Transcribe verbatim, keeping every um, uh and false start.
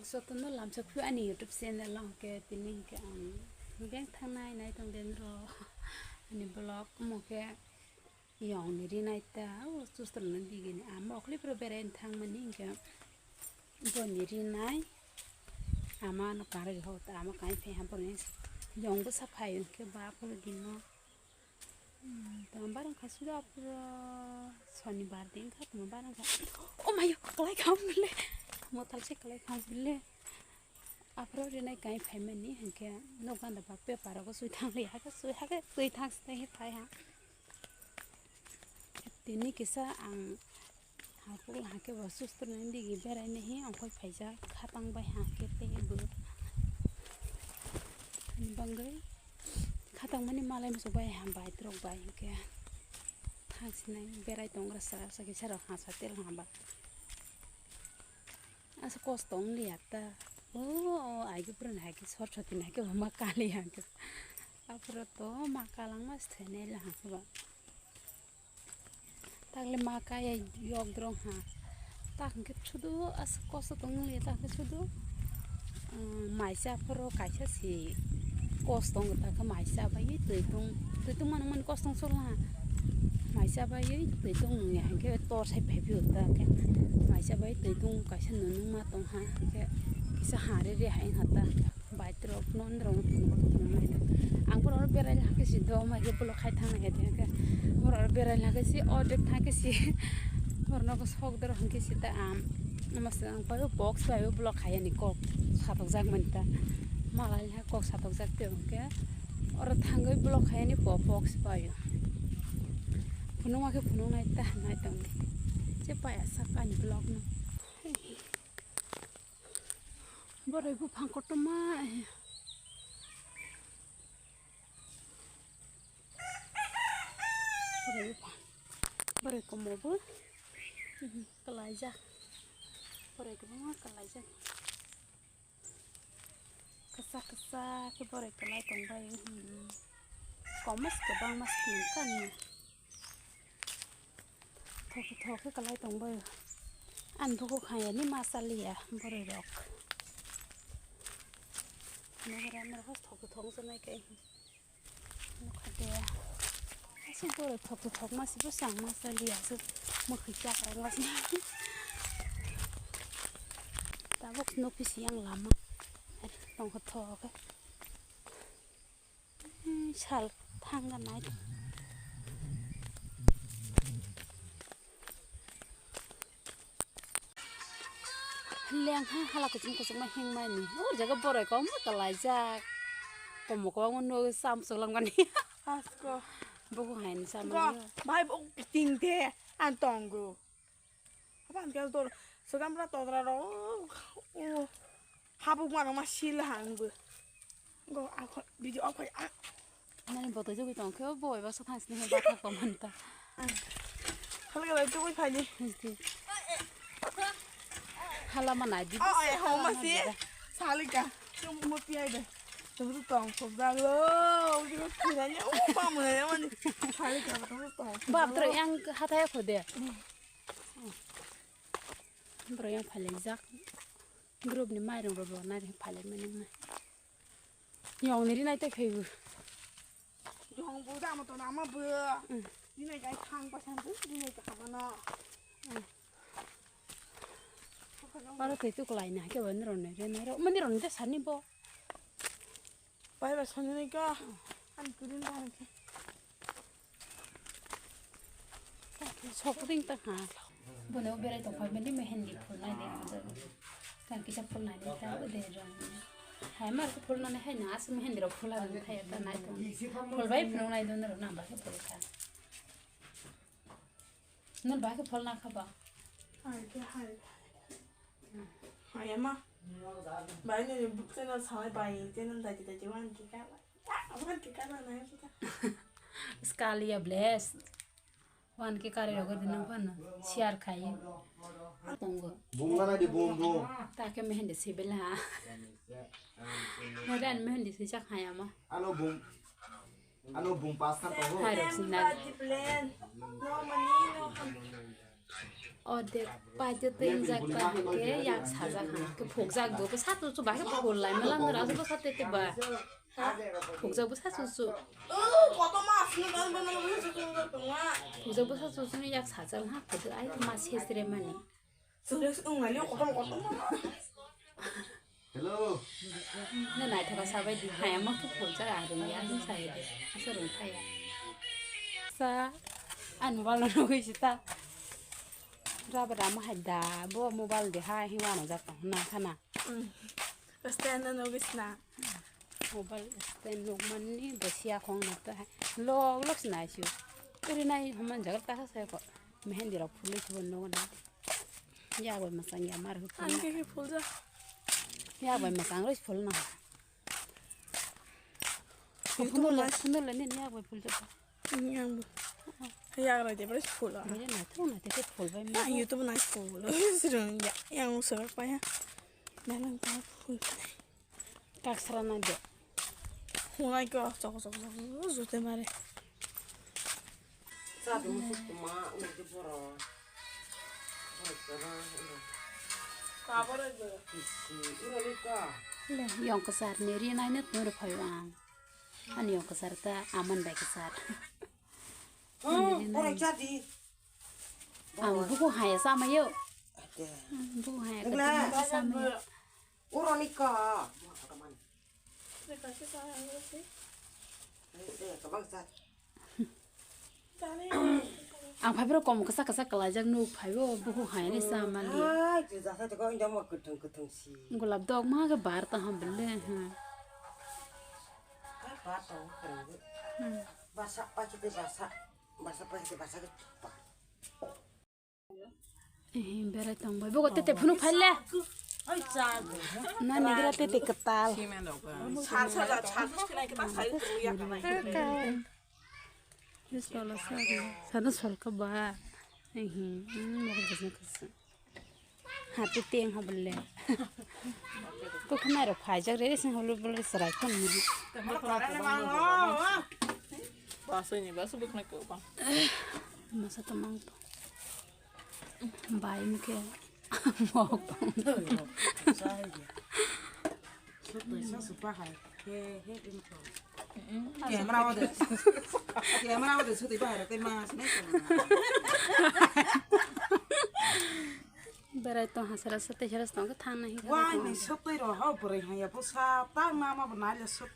Jotono lamsa phuru ani YouTube channel o hwnkhe tini hwnkhe ang beng thangnai nai tong den ro ani vlog omo khe yong ni rinai ta o chustra no digini ama okhli phuru berai thangmani hwnkhe boni rinai ama no karwi ho ta ama kai phai ha boni yong bwsa phai hwnkhe ba phuru dino. Hmm, tamo barang kha suda pura sonibar din kha tamo barang kha. Oh my god, kalai kham bile. Motal se kalai kham bile. Aphro rinai kai phaimani hwnkhe nokganda ba paper rogo sui thang li hakhe sui hakhe sui thang stai he phai ha. Tini kisa ang Hakhe bo susto nang digi berai nahi ongkhoi phaijak khatang bai hakhe tei bo bangwi khatang mani malai muchuk bai ham bai trok bai hwnkhe thang sinai berai tongra sa sa kisa rok ha sa tel ha ba asa kosto wng liya ta o aigupre nai hakhe sor soti nai hakhe bo ma kali hakhe aphuru to ma kalangma se thoi nai la hakhe ba. Takle ma kaya yok drong ha. Tak hwnkhe sudu asa kosto tong nung ya, tak hwnkhe sudu, um, maisa phoro kaisa si kos tongo, tak khe maisa bai twi tong, twi tong mano mani kos tong solo ha. Maisa bai twi tong nung ya, hwnkhe tor sai phai phio, tak khe maisa bai twi tong kaisa nunung ma tong ha, hwnkhe kisa ha re re hai ha ta. Bike rok no nrok no phunuk phunuk nai ang borok rok berai lakhe si do mai khe bolok khai thang nai khe borok rok berai lakhe si ordek thang khe si borok no sok doro hwnkhe si ta am ama swkang pai o box bai o bolok khai ani kok satok jak mani ta malai ha kok satok jak te hwnkhe oro thangwi bolok khai ani box bai o phunuk ma khe phunuk nai ta nai tong di se pai sak ani bolok no. Boroi buphang kotorma. Boroi buphang. Boroi komo bo. Kalaijak. Boroi kwbangma kalaijak. Kwchak kwchak khe boroi kwlai tongbai. Komo se kwbangma se nangkha. Thok thok khe kwlai tongbai. Ani bukhuk hai ani ma chaliya boroi rok. Nokra nokra thok thok wngsa nai khe. Nokha de. Asuk boroi thok thok ma se bwsang ma chaliya asuk mwkhwi chakra ma se. Tabuk nukphi se yang lama. Tongkha thok khe. Hmm, sal thangna nai. Lengha hala kuchung kuchung ma hengmani. O jaga boroi kok ma kalaijak. Komo kok no sam sulang mani. Asko. Buku hain sam. Go, bai bo ting de an tongo. Apa ang kaya dor, sekarang pernah totra ro, oh, habuk mana masih lah ang bu. Go, aku video apa ya? Nani boto jogi tong khe boi ba sa thang sini ba thak paman ta. Hal ga bai tu boi phai ni. Hala ma nai di. Oh, eh, homa si. Salika. Tu mo pi ai de. Tu tu tong sok da lo. Tu tu pi ai ni. Oh, pa mo ya mani. Salika tu tu tong. Bab tro yang hathai kho de. Borok yang phailaijak. Group ni mairung rok rwna ri phailaimani wngmani. Yong ni rinai tei phaibu. Yong bu da mo to nama bu. Rinai kai thang pa san bu rinai ka hamano. Aro tei tu kolai na ke wani rok ni rinai rok mani rok ni de sani bo. Pai ba songni ka. An kurin ba ke. Sok ding ta ha. Bono berai tong phai mani mehendi phul nai de. Kan kisa phul nai de ta de rong. Hai mar ko phul nai hai na as mehendi rok phul nai thai ta nai tong. Phul bai phul nai don ro na ba ke phul kha. Nang bai ke phol na kha ba? Hai ke hai. Hai ama. Bai ni channel sai bai channel dai dai wan ke ka. Wan ke ka na na kita. Skalia bless. Wan ke kare rogo dinang pan share khai. Tongo. Bung mana di bung bung. Ta ke mehendi sibela. Modan mehendi sijak hai ama. Ano bung. Ano bung pas kan tahu. Hai rok sinai. Plan. No money, no ham. Ordek paite teingjak ba hwnkhe yak sajak hwnkhe phukjak do. Bwsa chuchu bahai phul lai mela nw rw aswk bwsa tete ba. Phukjak bwsa chuchu. Phukjak bwsa chuchu ni yak sajak ha phuduk ai ma sesre mani. Hello. Na naithoka sabai di hai ama khe phulsa arung ya, hwn sai de. Asa rung thaya. Sa, ani mobile no nugui sita. Raba rama hai da, bo mobile de hai, hiwa no jak tong na khana. Stand no nugui sina. Mobile stand nukmani bo siya khong na ta hai. Lok lok sina siu. Uri nai hama jaga ta sa ko. Mehendi rok phulwi sibo nogo na. Ya bai masang ya mar hu phul. Ang khe khe phulja. Ya bai masang roi phul na. YouTube Phunul le, mas- phunul le nin ya bai phulja. Yang bu. Ya rai de bres phul. Bele na thong na te phul bai ma. Yang YouTube na phul. Sirung ya yang usah apa ya. Dalam ta phul. Kaksra na de. Hunai ko chok chok chok chok jute mare. Cha de musuk tuma ung de boro. Boro chana ung. Ka boro de. Kisi ura ni ka. Le yong kasar ne ri nai ne tun ri phayo ang. Ani yong kasar ta aman bai kasar. Hmm, boro cha di. Ang buku haya sama yo. Ade. Buku haya Ule. Ka sama yo. Ura ni ka. Ang phaibrok kom kasa kasa kalaijak nuk phaibo buhu hai ni sa mali. Hai, tu jasa tu kau indah mau ketheng ketheng si. Gulab dok ma ke bar ta ham bele. Hai, bar ta ham bele. Basa pa kita basa, basa pa kita basa ke cepat. Eh, berai tong bai. Bogo tete phunuk phaile. Ai, cha. Na nigra tete ketal. Sal, sal, sal, sal, sal, sal, sal, sal. Yes, tolo sa. Sana sol ka ba. Eh, hmm, bogo tete ketal. Hati teng ha bole. Bukhnai rok phaijak re, sing holo bole serai tong. Basoi ni baso bukhnai ko ba. Masa tamang to. Bai mukhe mok tong. Camera o de. Camera o de sotwi bahai rok tei ma sinai. Berai tong hasara sa tei sara tong khe thang nai. Wai ni sotwi ro ho bwrwi hanya bwsa tang ma ma bo nai le sotwi.